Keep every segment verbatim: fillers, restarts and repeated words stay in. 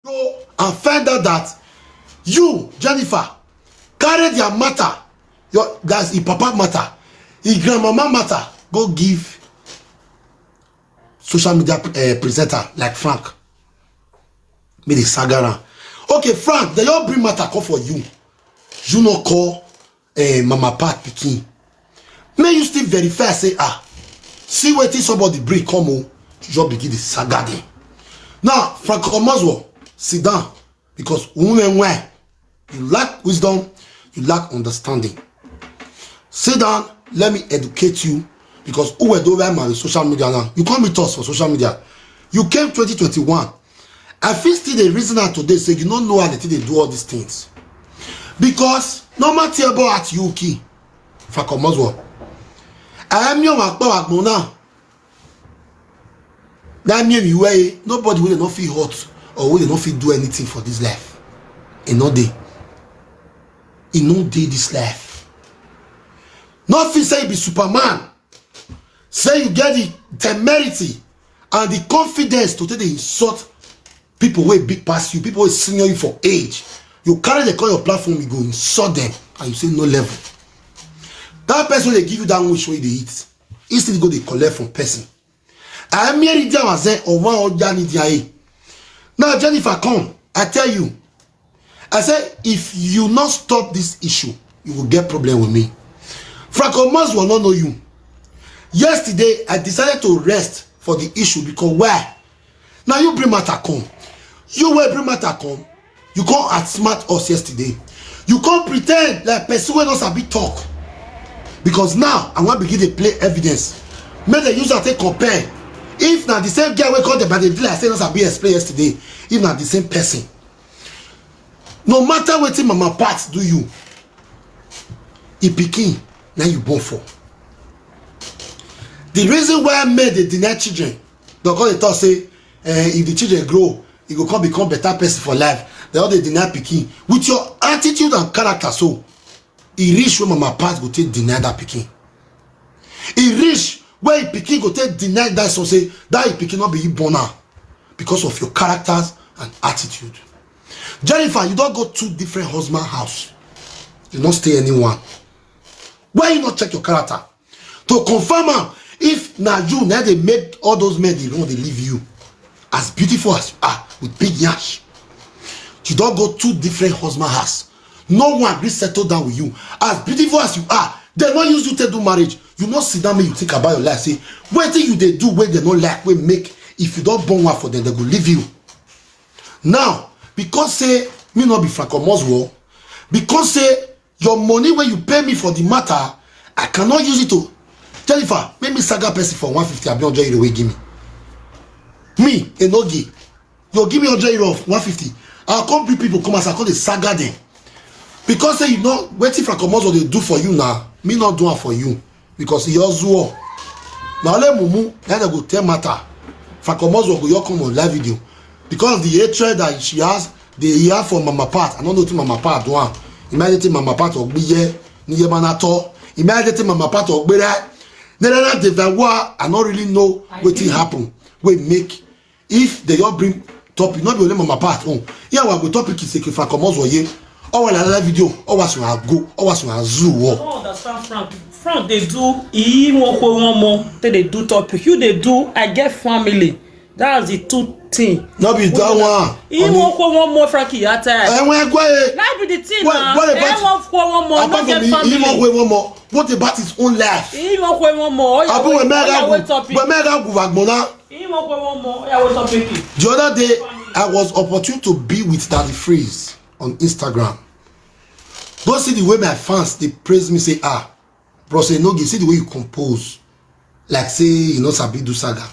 go and find out that you, Jennifer, carry their matter, your, that's his papa matter, his grandmama matter, go give social media uh, presenter like Frank. Me the saga am. Okay, Frank, they all bring matter come for you. You no call uh, Mama Pat pikin. May you still verify, say, ah, see wetin somebody bring come o. Just begin the saga dem. Now, Frank Omozwo, sit down, because women, why? You lack wisdom, you lack understanding. Sit down, let me educate you, because who were do my social media now? You come meet us for social media. You came twenty twenty-one. I feel still the reason out today say you don't know how they take dey do all these things. Because no matter about you, key. Frank Omozwo. I am your akpa agbon now. That mean you way nobody will not feel hot or will not feel do anything for this life. E no dey. E no dey this life. Nothing say you be Superman. Say you get the temerity and the confidence to take the insult people wey big pass you, people wey senior you for age. You carry the call your platform, you go insult them, and you say no level. That person they give you that wish wey they eat, he still go dey collect from person. I am here down as a one or Danny Diaye. Now Jennifer come, I tell you, I say if you not stop this issue, you will get problem with me. Frank Omozwo will not know you. Yesterday, I decided to rest for the issue because why? Now you bring matter come. You will bring matter come. You can't outsmart us yesterday. You can't pretend like person wey no sabi talk. Because now I wan begin dey play evidence. Make dem use am take compare. If na the same guy wey come dey by the dealer say no sabi explain yesterday, if na the same person, no matter wetin Mama Pat do you, e pikin na you born for. The reason why men dey deny children, dem come dey talk say eh, if the children grow, e go come become better person for life. They all dey deny pikin with your attitude and character. So e reach where Mama Pat go take deny that pikin. E reach where e pikin go take deny that son say that e pikin no be e born am because of your characters and attitude. Jennifer, you don go two different husband house. You no stay anyone. Why you not check your character to confirm am if na you na dey make all those men dey run dey leave you? As beautiful as you are with big yansh, you don go two different husband house. No one gree settle down with you. As beautiful as you are, dem no use you take do marriage. You no sit down make you think about your life, say wetin you dey do wey dem no like, wey make if you don born one for them, dem go leave you. Now because say me no be Frank Omozwo, because say your money wey you pay me for the matter, I cannot use it to. Jennifer, make me saga person for one fifty abi hundred euro wey give me. Me, Enogie, you give me hundred euro of one fifty. I come bring people come as I come dey saga them. Because say you know wetin Frank Omozwo dey do for you now, me no do am for you. Because e hustle. Na only mumu na dem go tell matter. Frank Omozwo go your come on live video because the hatred that she has, dey hear for Mama Pat. I no know wetin Mama Pat do am. Immediately Mama Pat ogbiye ni ye mana to. Immediately Mama Pat ogbere. Nerana devawa. I no really know wetin happen. We make if they all bring topic, not be only Mama Pat own. Yeah, we go topic is a Frank Omozwo ye. Oh well, another video. Oh was I go. Oh was I zoo. I don't understand Frank. Frank they do. He won't go one more. They they do topic. You they do. I get family. That's the two thing. No be that one. He won't go one more, Frankie. At time. Eh, when I go, eh, Life be the thing what, now. What about, eh, won't go one more. Apart from me, he won't go one more. What about his own life? He won't go one more. Abu, when I go, topic. When I go, Agbona. He won't go one more. Yeah, what's up, Pinky? The other day, I was opportune to be with Daddy Freeze on Instagram. Go see the way my fans they praise me, say, ah, Bros Enogie, see the way you compose. Like say you know sabi do saga.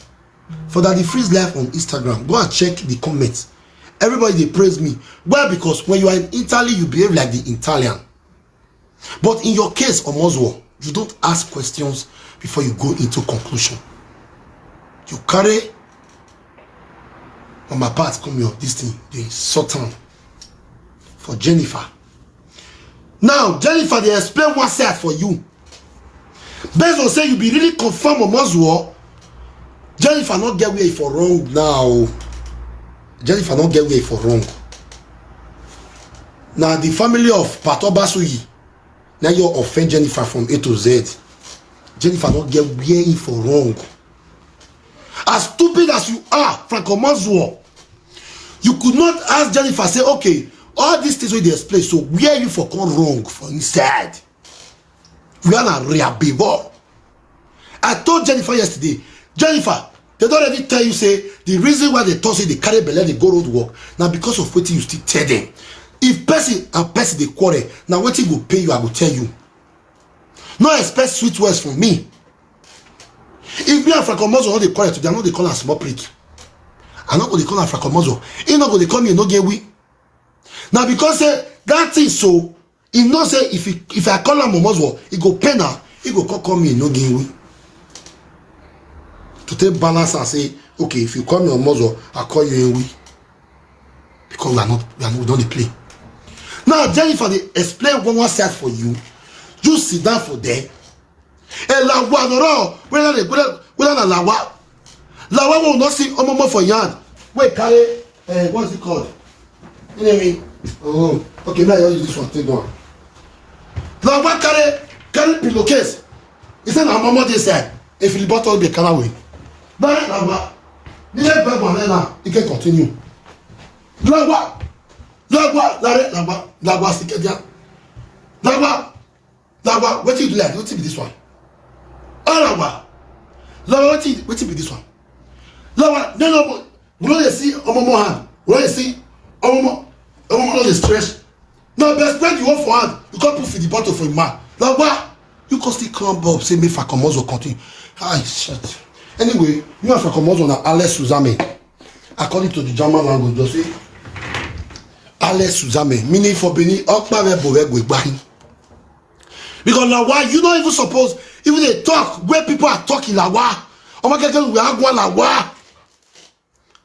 For Daddy Freeze live on Instagram, go and check the comments. Everybody they praise me. Why? Because when you are in Italy, you behave like the Italian. But in your case, Omozwo, you don't ask questions before you go into conclusion. You carry Mama Pat come your this thing, you insult am for Jennifer. Now Jennifer they explain one side for you. Based on say you be really confirm Omozwo, Jennifer not get where for wrong now. Jennifer no get where for wrong. Now the family of Pato Basuyi, now you offend Jennifer from A to Z. Jennifer no get where he for wrong. As stupid as you are, Franco Mazuo, you could not ask Jennifer, say, okay, all these things wey dey explain, so where you for come wrong for inside? We are not real before. I told Jennifer yesterday, Jennifer, they don't already tell you say the reason why they toss you, they carry belle, they go road work. Now because of what you still tell them. If person and person they quarrel, now what go pay you, I go tell you. No expect sweet words from me. If me and Franco Mozo no dey quarrel today, I no dey call am small prick. I no go dey call am Franco Mozo. He no go dey call me no get we. Now because say that thing so, he know say if he, if I call am Omozo, he go pain am. He go call, call me no get we. To take balance and say, okay, if you call me Omozo, I call you we. Because we are not, we are not, we don't dey play. Now Jennifer dey explain one one side for you. You sit down for there. Elawa noro, whether they, whether, whether na lawa, lawa will not see omomo for yard. Wait, carry, uh, what's it called? Enemy. Oh, okay, now you use this one, take one. Lawa carry, carry pillowcase. He said, "I'm on this side." If you bought all the canal way. Now, lawa, you get back one now. You can continue. Lawa, lawa, lare, lawa, lawa, sikedia. Lawa, lawa, what you do like? What be this one? Oh, lawa, lawa, what you, what be this one? Lawa, no, no, we don't see omomo hand. We don't see omomo, omomo no dey stretch. Now, best friend you want for hand, you can't put for the bottle for him man. Lawa, you can still come up, say me Franco Mozo continue. Ah, shit. Anyway, you and Franco Mozo na Alex Suzame. According to the German language, they say Alex Suzame, meaning for Benin, Okpa Rebo Rego Igbahin. Because now why you not even suppose, even they talk where people are talking, lawa. Oh my God, we are going lawa.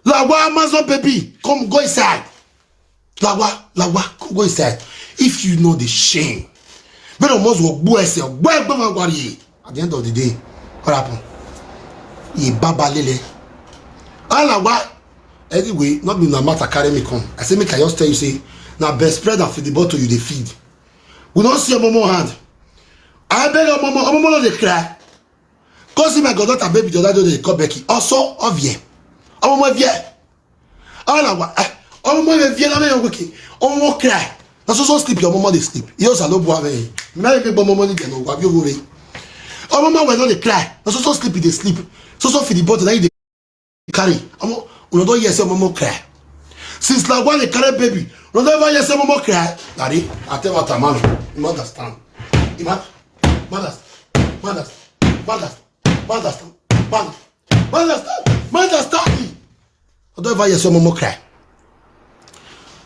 Lawa, Amazon baby, come go inside. Lawa, lawa, come go inside. If you know the shame, but almost go go and say, "Where go my worry?" At the end of the day, what happened? Ye baba lele. Alawa. Anyway, not be na matter carry me come. I say make I just tell you say, now best spread and feed the bottle you dey feed. We don't see a momo hand. I beg a momo, a momo no dey cry. Go see my goddaughter baby the other day they call Becky. Also, Ovie. Omo Ovie. Alawa. Eh, Omo Ovie na me wiki. Omo cry. Na so so sleep your mama dey sleep. Yo salo bua me. Me be bo mama ni no wa bi wo re. Omo ma we no dey cry. Na so so sleep dey sleep. So so feed the bottle na you dey carry. Omo, una don hear say Omo cry. Since na one dey carry baby, una don ever hear say Omo cry. Daddy, I tell what a man. You understand? You ma-, mothers, mothers, mothers, mothers, mothers, mothers, mothers, mothers, I don't ever hear say Momo cry.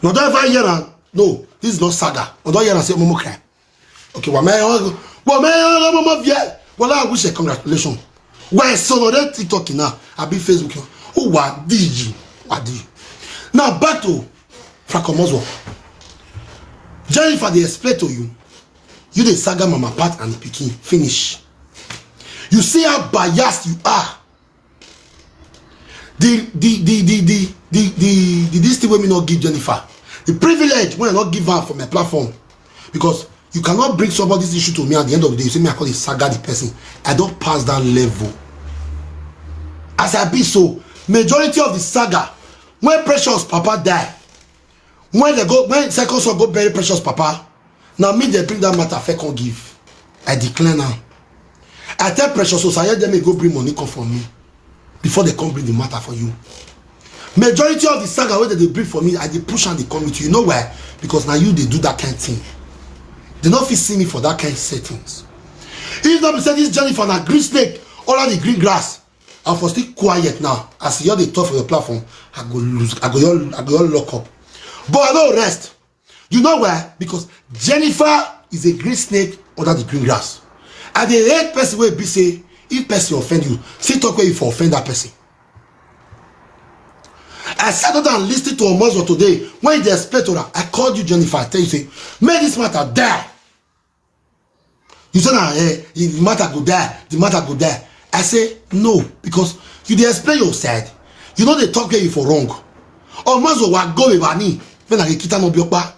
No, don't ever hear am. No, this is not saga. I don't hear am say Momo cry. Okay, wa me, wa me, Momo vie. Well, I wish a congratulations. Why so no that TikTok now? I be Facebook. Who wa did you? What do you? Now back to Franco Moswo. Jennifer, they explain to you. You the saga mama part and the pikin finish. You see how biased you are. The the the the the the, the, the this thing wey me not give Jennifer, the privilege wey I not give her for my platform, because you cannot bring somebody's issue to me at the end of the day. You say me I call the saga the person. I don't pass that level. As I be so, majority of the saga when Precious Papa die, when they go, when second son go bury Precious Papa, now me they bring that matter fair come give. I declare now. I tell Precious Osaye them they go bring money come for me before they come bring the matter for you. Majority of the saga wey they dey bring for me, I dey push and they come with you. You know why? Because now you they do that kind thing. They not fit see me for that kind settings. If not be say this Jennifer na green snake, all of the green grass, I for still quiet now. As you dey talk for your platform, I go lose, I go all, I go all lock up. But I don't rest. You know why? Because Jennifer is a green snake under the green grass. And they hate person wey be say, if person offend you, see talk where you for offend that person. I sat down and listened to Omozo today. When they explain to her, I called you, Jennifer. I tell you, say, make this matter die. You say, nah, eh, the matter go die, the matter go die. I say, no, because you dey explain your side. You know they talk where you for wrong. Omozo wa go be bani. When I get kita no biokpa.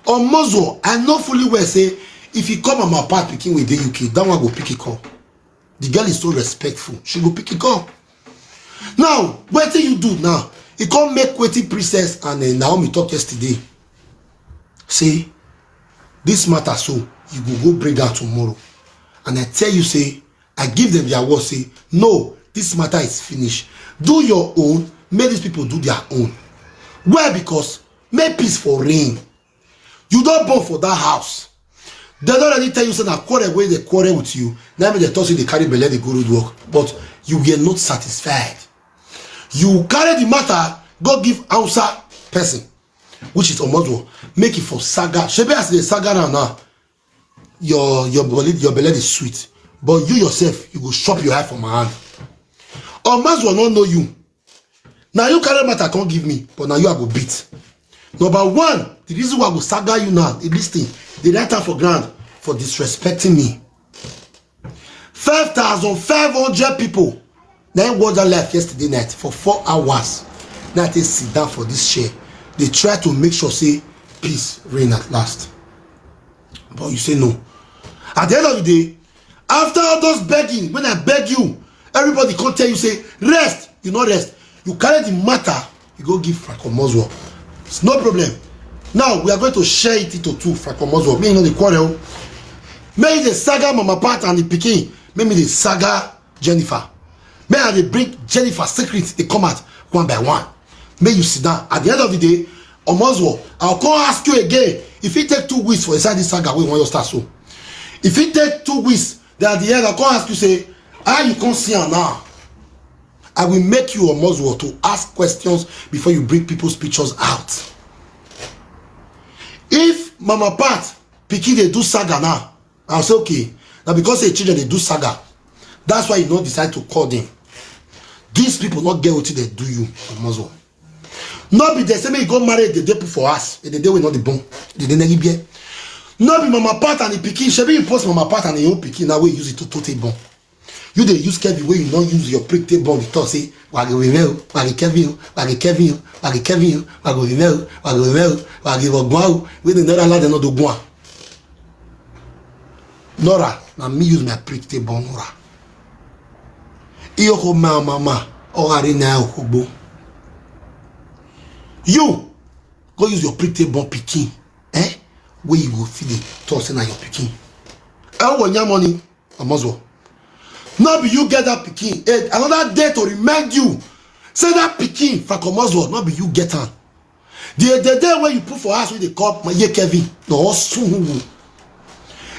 Omozo, I know fully well say if you come on my part picking with the U K, that one go pick a call. The girl is so respectful. She go pick a call. Now, what do you do now? It can't make wetin Princess and uh, Naomi talk yesterday. Say, this matter so, you go go bring her tomorrow. And I tell you, say, I give them their word, say, no, this matter is finished. Do your own, make these people do their own. Why? Because make peace for reign. You don't born for that house. They don't already tell you say na quarrel wey they quarrel with you. Now me they talk say they carry belle they go road work, but you were not satisfied. You carry the matter go give Hausa person, which is Omoduo, make it for saga. Shebi as the saga now now, your your belle your belle is sweet, but you yourself you go chop your eye for my hand. Omoduo no know you. Now you carry matter come give me, but now you are go beat. Number one, the reason why I go saga you now, the listing, the right hand for ground for disrespecting me. Five thousand five hundred people now watch that live yesterday night for four hours. Now they sit down for this chair. They try to make sure say peace reign at last. But you say no. At the end of the day, after all those begging, when I beg you, everybody come tell you say rest, you no rest. You carry the matter, you go give Franco Moswell. It's no problem. Now we are going to share it into two, Franco Moswell. Me, you know the quarrel. Make the saga Mama Pat and the pikin. Make me the saga Jennifer. May I dey bring Jennifer secrets they come out one by one. May you sit down. At the end of the day, Omozwo, I'll come ask you again. If it take two weeks for inside this saga, we want your start so. If it take two weeks, then at the end, I'll come ask you say, how you come see her now? I will make you Omozwo to ask questions before you bring people's pictures out. If Mama Pat pikin dey do saga now, I'll say okay. Now because the children they do saga, that's why you not decide to call them. These people not get what they do you, Omozwo. Not be the same you go marry the day for us, the day we not the bone, the day negi beer. Not be Mama Pat and the pikin, shebi you post Mama Pat and the old pikin, now we use it to tote bone. You dey use Kevin wey you no use your prick take born with talk say wagi wimel wagi Kevin o wagi Kevin o wagi Kevin o wagi wimel wagi wimel wagi wogwan o wey dey nora lade no do gwan. Nora na me use my prick take born Nora. Iyoko ma ma ma ogari na okogbo. You go use your prick take born pikin, eh? Wey you go fit dey talk say na your pikin. Ewo nya money. Omozwo. No be you get that pikin. Eh, another day to remind you. Say that pikin for Komozwo, no be you get am. The the day when you put for house with the cup, my ye Kevin, no soon.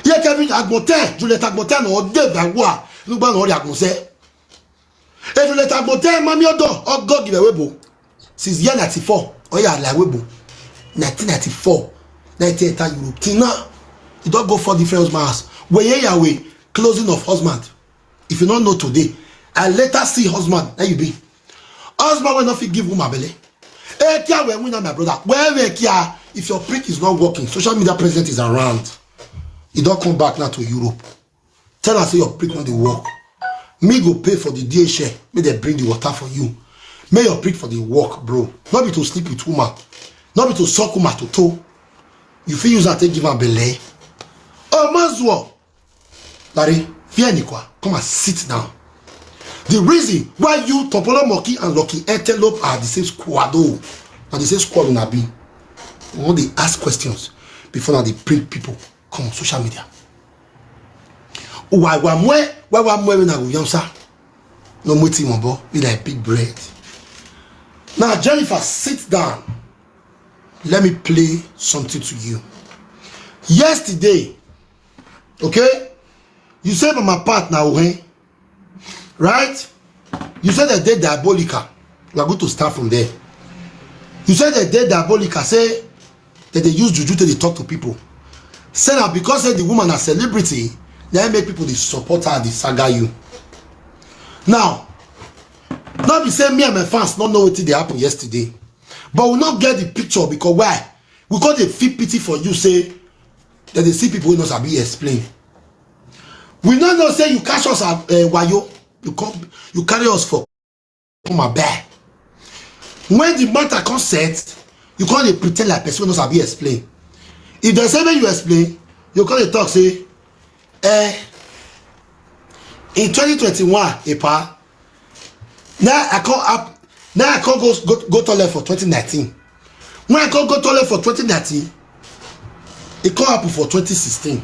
Ye Kevin Agmote, Juliet Agmote, no dey by wa. Nugba no Agmose. If you let Agmote, Mami Odo, or God give away bo. Since year ninety-four, oh yeah, like we bo. nineteen ninety-four, nineteen enter Europe. Till now, you don't go for different husband house. Where ye Yahweh, closing of husband. If you don't know today, I later see husband, now you be. Husband will not fit give woman belle. Hey, care where we now, my brother. Where we care, if your prick is not working, social media president is around. You don't come back now to Europe. Tell us say your prick not dey work. Me go pay for the D H L. Make dem bring the water for you. Make your prick for the work, bro. Not be to sleep with woman. Not be to suck woman to toe. You fit use am take give am belle. Oh, Mazwo. Larry, fear Nikwa, come and sit down. The reason why you, Topolo Monkey and Lucky Antelope are the same squad, oh, are the same squad una be. We wan dey ask questions before na dey bring people come on social media. Why, why, why, why, why, why, na go yam, sir? No muti, my boy, be like big bread. Now, Jennifer, sit down. Let me play something to you. Yesterday, okay, you say Mama Pat now, eh? Right? You said that they diabolical. We are going to start from there. You said that they diabolical. Say that they use juju to dey talk to people. Say that because say the woman a celebrity, they make people dey support her, dey saga you. Now, not be say me and my fans not know wetin dey happen yesterday, but we not get the picture because why? We got a feel pity for you. Say that they see people wey no sabi explain. We no know say you catch us at uh, wayo. You come, you carry us for come and bear. When the matter come set, you come dey pretend like person wey no sabi explain. If dem say make you explain, you come dey talk say, eh, in twenty twenty-one, epa, now I come up, now I come go, go, go toilet for twenty nineteen. When I come go toilet for twenty nineteen, it come happen for twenty sixteen.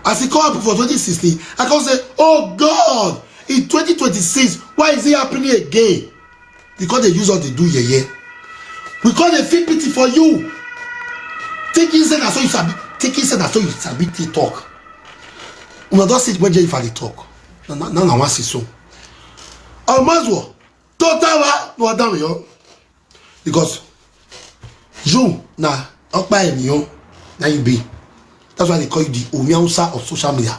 As it come happen for twenty sixteen, I come say, oh God, in twenty twenty-six, why is it happening again? Because they use us, they do yeye. We come dey feel pity for you. Thinking say na so you sabi, thinking say na so you sabi take talk. Una don see when Jennifer dey talk. Na, na, na, na one see so. Almost what? Total wa, no down yo. Because you na okpa eniyan na you be. That's why they call you the Omi Hausa of social media.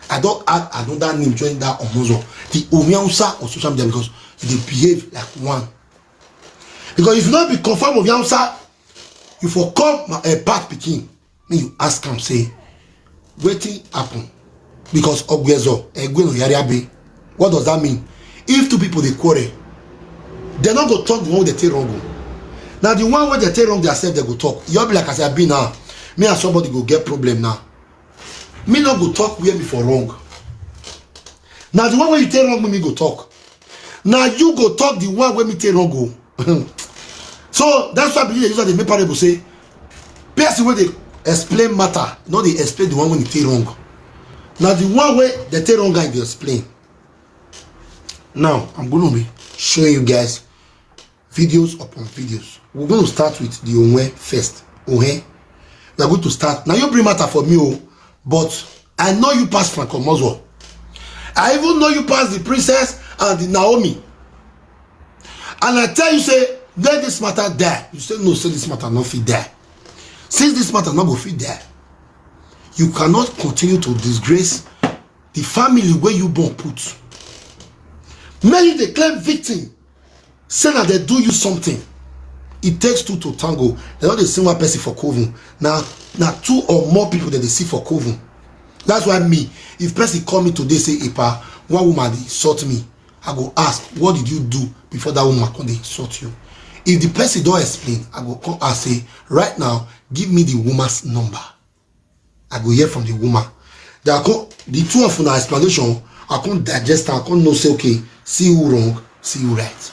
I don add another name join that Omozo. The Omi Hausa of social media because you dey behave like one. Because if you no be confirm Omi Hausa, you for come my uh, Pat pikin. Make you ask am say, wetin happen? Because Ogwezo, Egwe no Yariabe. What does that mean? If two people dey quarrel, they no go talk the one wey they take wrong o. Na the one wey they take wrong their self they go talk. You be like as I be now. Me and somebody go get problem now. Me no go talk where me for wrong. Na the one wey you take wrong me, me go talk. Na you go talk the one wey me take wrong o. So that's why I believe the user dey make parable say person wey dey explain matter no dey explain the one wey e take wrong. Na the one wey dey take wrong guy dey explain. Now I'm gonna be showing you guys videos upon videos. We're going to start with the Onwe first. Ohe. We are going to start. Now you bring matter for me, oh, but I know you pass Frank Omozwo. I even know you pass the princess and the Naomi. And I tell you, say, let this matter die. You say, no, say this matter not fit die. Since this matter not go fit die, you cannot continue to disgrace the family where you born put. Make you dey claim victim, say na they do you something. It takes two to tango. They no dey see one person for coven. Na, na two or more people that they see for coven. That's why me, if person call me today, say, Epa, one woman dey insult me, I go ask, what did you do before that woman come dey insult you? If the person don't explain, I go come and say, right now, give me the woman's number. I go hear from the woman. They are co-, the two of una explanation, I can't digest and I can't know say, okay, see who wrong, see who right.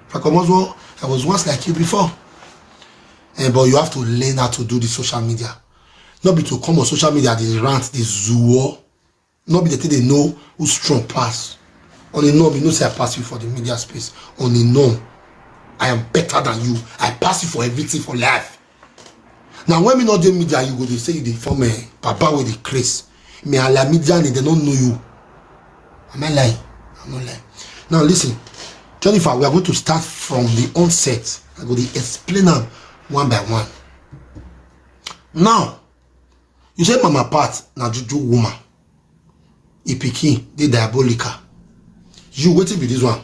Frank Omozwo, I was once like you before. Eh, but you have to learn how to do the social media. Not be to come on social media, they rant, they zuo. Not be the thing they know who strong pass. On a norm, you know say I pass you for the media space. On a norm, I am better than you. I pass you for everything for life. Now when me not dey media, you go dey say you dey form a papa with the craze. Me, I like media and they don't know you. Am I lying? I'm not lying. Now listen, Jennifer, we are going to start from the onset. I go dey explain am one by one. Now, you say Mama Pat na juju woman. E pikin dey diabolical. You, wetin be this one?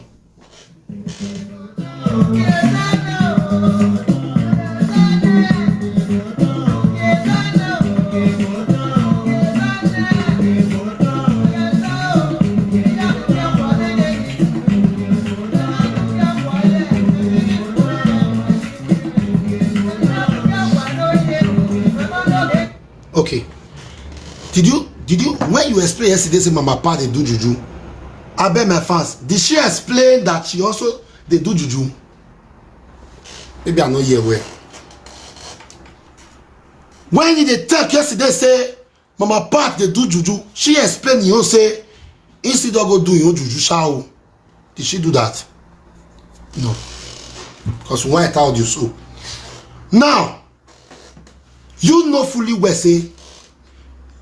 Okay. Did you, did you, when you explain yesterday, say Mama Pa dey do juju? I bet my fans, did she explain that she also dey do juju? Maybe I no hear well. When you dey talk yesterday, say Mama Pat dey do juju, she explain you say instead of go do your juju show. Did she do that? No. Because why I told you so? Now, you know fully well say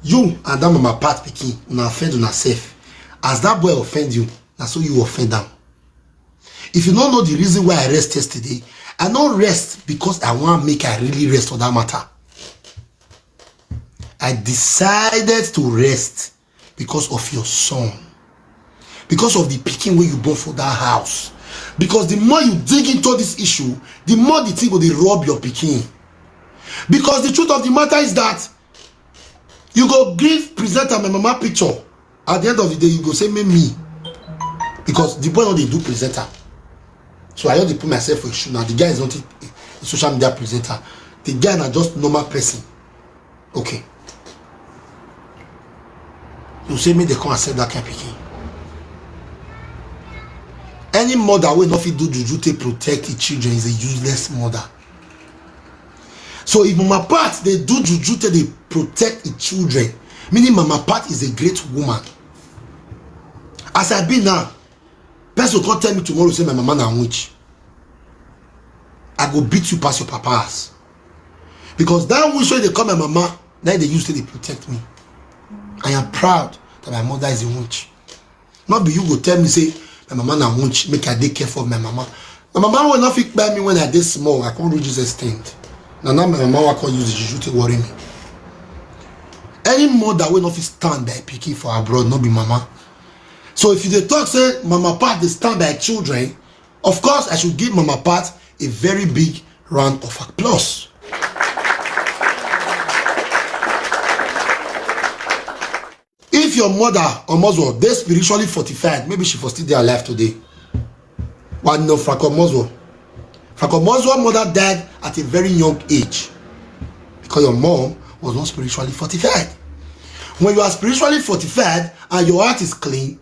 you and that Mama Pat pikin una offend una self. As that boy offend you, na so you offend am. If you don't know the reason why I rest yesterday, I no rest because I want make I really rest for that matter. I decided to rest because of your son, because of the pikin wey you born for that house. Because the more you dig into this issue, the more the thing go dey rub your pikin. Because the truth of the matter is that you go give presenter my mama picture. At the end of the day, you go say, "Me, me." Because the boy no dey do presenter. So I just dey put myself for his shoe now. The guy is not a, a social media presenter. The guy na just normal person. Okay. You say make dem come accept that kind pikin. Any mother wey no fit do juju take protect the children is a useless mother. So if Mama Pat dey do juju take dey protect the children, meaning Mama Pat is a great woman. As I be now, person come tell me tomorrow say my mama na witch. I go beat you pass your papa ass. Because that witch wey dey call my mama, na dey use to dey protect me. I am proud that my mother is a witch. Not be you go tell me say my mama na witch, make I dey careful of my mama. My mama will not fit buy me when I dey small. I can't reach this extent. Now, now my mama will come use the juju to worry me. Any mother will not fit stand by pikin for abroad, not be mama. So if you dey talk say Mama Pat dey stand by children, of course I should give Mama Pat a very big round of applause. If your mother or mother dey spiritually fortified, maybe she for still dey alive today. Why no Franco Moswell? Franco Moswell mother died at a very young age because your mom was not spiritually fortified. When you are spiritually fortified and your heart is clean,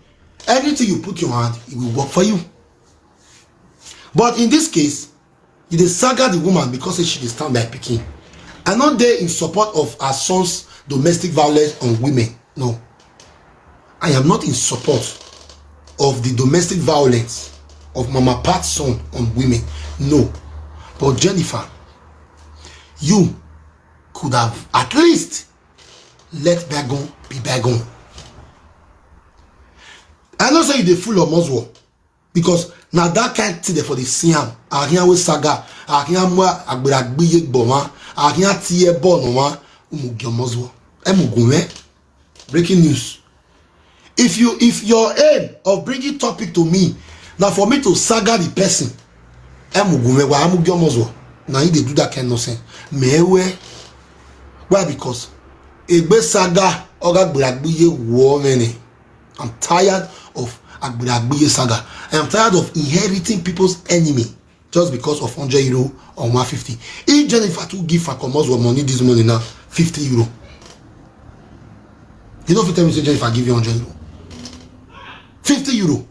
anything you put your hand, it will work for you. But in this case, you dey saga the woman because say she dey stand by pikin. I no dey in support of her son's domestic violence on women. No. I am not in support of the domestic violence of Mama Pat's son on women. No. But Jennifer, you could have at least let bygone be bygone. I know say you dey full of Moswell because na that kind thing dey for the see am. Ahian we saga, ahian mwa agbera gbiye gboma, ahian tiye bono wa umugi Moswell. Emugunwe. Breaking news. If you, if your aim of bringing topic to me na for me to saga the person, emugunwe wa amugi Moswell. Na he dey do that kind nonsense. Mewe. Why? Because egbe saga oga gberagbiye wo mene. I'm tired of agbiragbiye saga. I am tired of inheriting people's enemy just because of hundred euro or one fifty. If Jennifer too give Franco Moswell money this morning now, fifty euro. You don't fit tell me say Jennifer give you hundred euro. Fifty euro.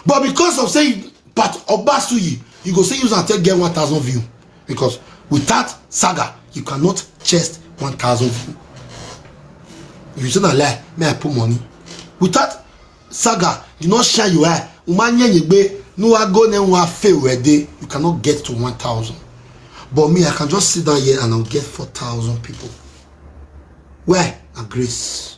But because of say Pat Obasuyi, you go say use and take get one thousand view. Because without saga, you cannot chest one thousand view. If you say na lie, may I put money. Without saga, you not shine your eye. Umanye yegbe, no I go ne wa fe wede. You cannot get to one thousand. But me, I can just sit down here and I'll get four thousand people. Where? A grace.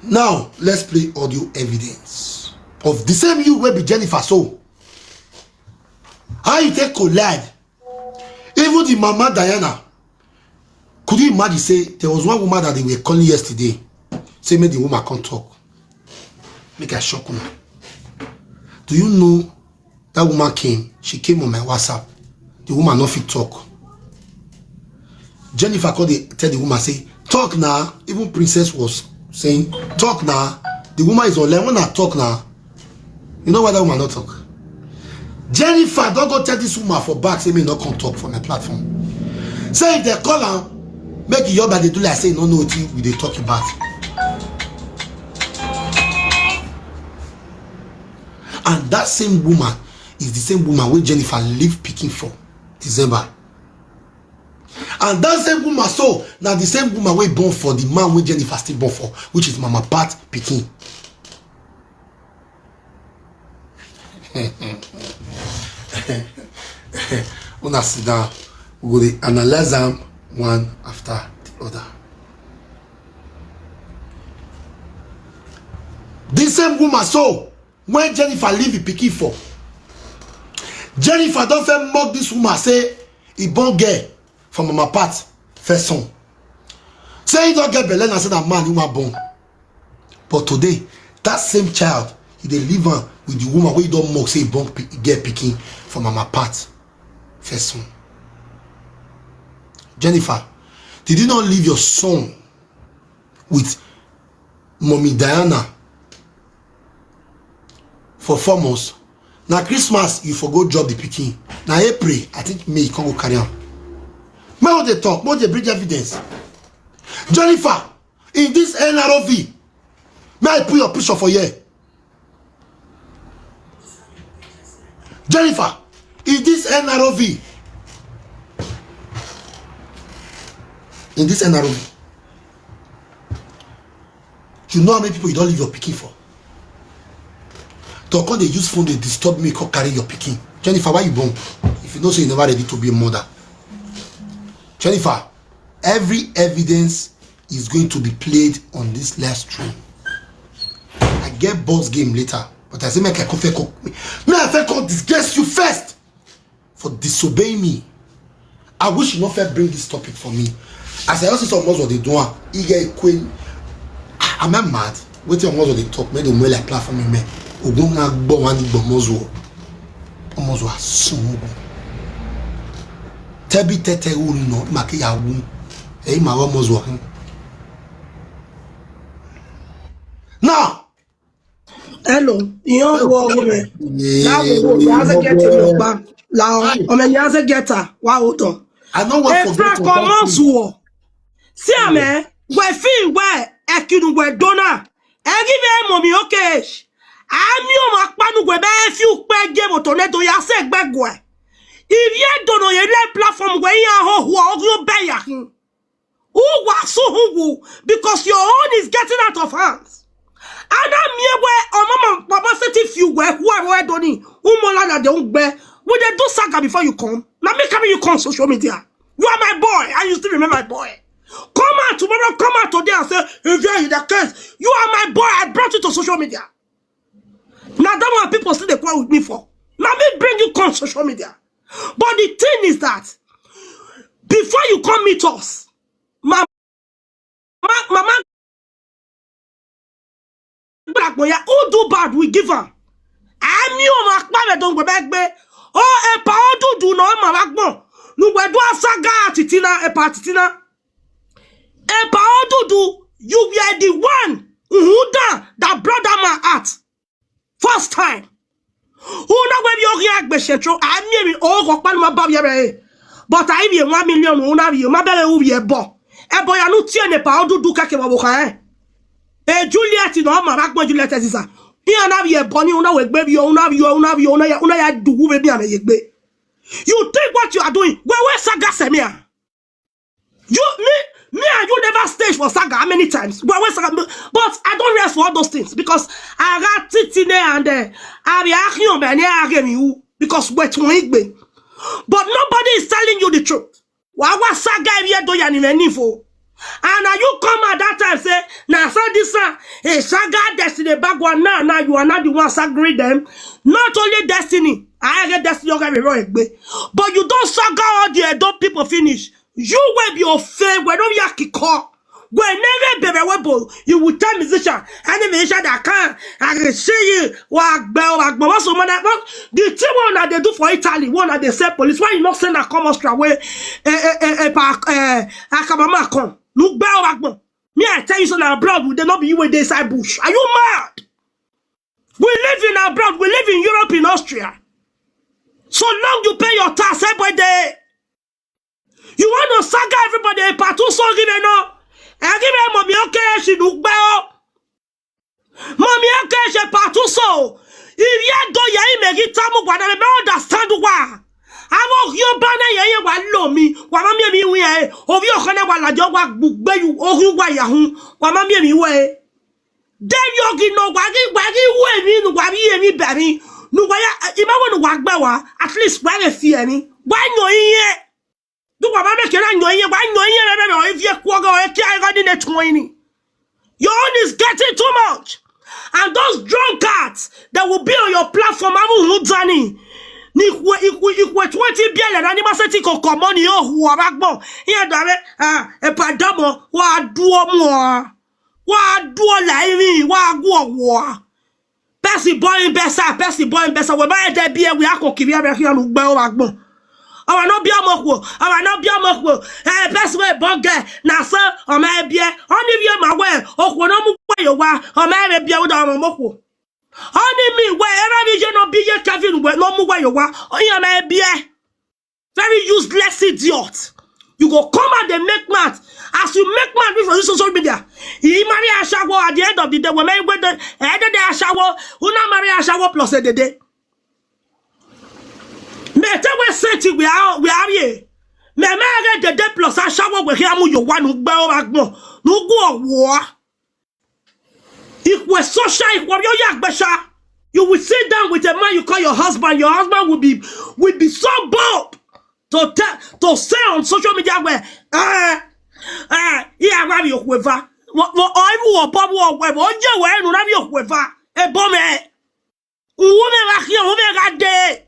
Now, let's play audio evidence of the same you wey be Jennifer. So, how you take collide? Even the Mama Diana, could you imagine say there was one woman that they were calling yesterday, say make the woman come talk. Make I shock una. Do you know that woman came? She came on my WhatsApp. The woman no fit talk. Jennifer called the, tell the woman say, "Talk now." Even Princess was saying, "Talk now." The woman is online. When I talk now, you know why that woman not talk? Jennifer don't go tell this woman for back, say me not come talk for my platform. Say if they call her, make your body do like say no know what we they talk about. And that same woman is the same woman wey Jennifer leave pikin for December. And that same woman so na the same woman wey born for the man wey Jennifer still born for, which is Mama Pat pikin. Una sit down, we go dey analyze am one after the other. This same woman so when Jennifer leave the pikin for, Jennifer don first mock this woman say he born girl for Mama Pat first son. Say he don get belle na say na man he wan born. But today, that same child, you dey leave am with the woman wey you don mock say he born pi- girl pikin for Mama Pat first son. Jennifer, did you not leave your son with Mommy Diana for four months. Na Christmas you for go drop the pikin. Na April, I think May you come go carry am. Make we dey talk, make we dey bring evidence. Jennifer, in this N R O V, may I put your picture for here? Jennifer, in this N R O V, in this N R O V, you know how many people you don leave your pikin for? To come dey use phone dey disturb me, come carry your pikin. Jennifer, why you born? If you know say you never ready to be a mother. Jennifer, every evidence is going to be played on this live stream. I get boss game later, but I say make I come fair come. May I fair come disgrace you first for disobeying me. I wish you no fair bring this topic for me. As I also saw most of the do am, e get a queen. Am I mad? Wetin almost dey talk, make dem well like platform me. Ogun na gbo wan ni gbo mozo. Omozo asun ogun. Tebi tete uru no, ma ke ya wu. E ma wo mozo hin. Now, Hello, you don't go over me. Now we go. You have to get to your back. Now, I mean, you have to get her. Wow, hold on. I know what If I come out to war, see, I mean, we feel where Ekinu we dona. I give him mommy okay. I'm you, Makpanu, we be if you pay game to Neto, ya say, Begwe. If you don't know, you let platform where you are, who are you, Beyahin. Who was so who? Because your own is getting out of hands. And I'm here where, oh, mama, mama said, if you were, who are we doing? Who more than the own bear? Will they do saga before you come? Now, make me you come social media. You are my boy, and you still remember my boy. Come out tomorrow, come out today and say, if you are in the case, you are my boy, I brought you to social media. Now, that one people still they quarrel with me for. Now, me bring you come social media. But the thing is that, before you come meet us, mama, mama, Black boy, who do bad, we give am. Ami o ma pa me don go back be. O e pa o dudu no ma wa gbon. Nu we do asaga titina, e pa titina. E pa o dudu, you were the one who done that brought down my heart. First time. Una we bi ogi agbe shetro, ami mi o ko pa ma ba bi ebe. But I be one million, una bi ma bere u bi ebo. Ebo ya nu tie ne pa o dudu ka ke wa bo ka e. E Juliet no ma ba gbon Juliet sisa. Iya na bi ebo ni una we gbe bi o, una bi o, una bi o, una ya, una ya du wu be bi ame ye gbe. You think what you are doing? We we saga semia. You, me, me and you never stage for saga how many times? We we saga, but I don't rest for all those things because I got titine and uh, I be action be ne agemi u because we tun igbe. But nobody is telling you the truth. Wa wa saga if you do ya ni me ni fo. And now you come at that time say, na so this one, a saga destiny back one now, now you are not the one saga them. Not only destiny, I get destiny okay be wrong egbe. But you don't saga all the Edo people finish. You will be ofe, we don't yaki call. We never be we bo. You will tell musician, any musician that can, I can see you. Wa gbe, wa gbe, what's the money? What the thing one that they do for Italy, one that they sell police. Why you not send a come Austria way? Eh, eh, eh, eh, pa, eh, Akabama come. Look, be wa gbe. Me, I tell you, so now abroad, they not be you with this side bush. Are you mad? We live in abroad. We live in Europe, in Austria. So long you pay your tax every day. You want to saga everybody, a part two song in no. I give him mommy okay, she look bad. Mommy okay, she part two so. If you don't, you make it time, what I don't understand why. I want you banner, you want love me. What I mean, we are. Of your corner, what I don't want, but you, oh, you, why, who? What I mean, we are. Then you give no wagi wagi way me no wagi me baby. No why I ima wa no wagba wa. At least why they fear me. Why no here? Do what I make you no here. Why no here? If you kwa go e ki I got in the twenty. Your own is getting too much. And those drunkards that will be on your platform, I will not journey. Ni ikwe ikwe ikwe twenty biele na ni maseti ko komoni yo huwa bagbo. Iya dare ah e padamo wa duo mo. Wa duo la imi wa guo wa. Pesi boy besa, pesi boy besa. We ba de bi e we ako kibi e be ki anu gbe o bagbo. Our no be amokwo. Our no be amokwo. Eh, best way bogey. Na so, o ma bie. Only be ma we. Okwo no mu we yo wa. O ma bie we da mo mokwo. Only me we. Ever be je no be ye Kevin we. No mu we yo wa. Only o ma bie. Very useless idiot. You go come out dey make mad. As you make mad reach for this social media, he marry ashawo at the end of the day. When we the end of the ashawo, una marry ashawo plus a dede. Me tell we senti we are we are here. Me me get dede plus ashawo we here mu yo wa nu gbe o agbo. Nu go wo. If we social, if we yo ya gbesha, you will sit down with a man you call your husband. Your husband will be will be so bold to tell to say on social media where eh eh iya wa mi okweva. Wo wo o ibu wo bo wo we wo je we nu na mi okweva. E bo me. Uwo me ga here, uwo me ga de.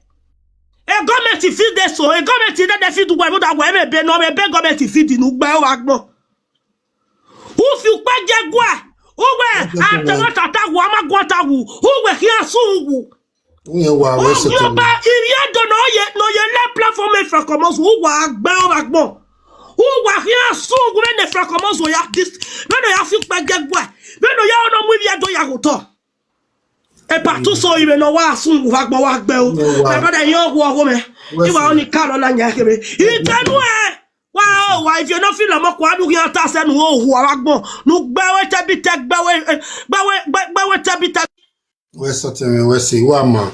A government fit dey so, a government dey dey fit do well, but we me be no me be government fit di nu gbe wa gbon. Who fi pe je gwa? Who we atama tata wu ama gwa ta wu? Who we here su wu? Who you are? Who What's it? you ba iri do no ye no ye le platform e fa komo su wa gbe wa gbon. Who wa here su wu me ne fa komo su ya this. Me no ya fi pe je gwa. Me no ya no mu ye do ya go to. E pa tu so ibe no wa sun wa gbo wa gbe o. No wa. My brother, you go home. What's You are it? only call on nya kebe. Itanu e. Wa o wa, if you no feel mo kwa du yan ta se nu o hu wa gbon. Nu gbe we te bi te gbe we eh, gbe we gbe gbe we te bi te. What's it? What's it? What man?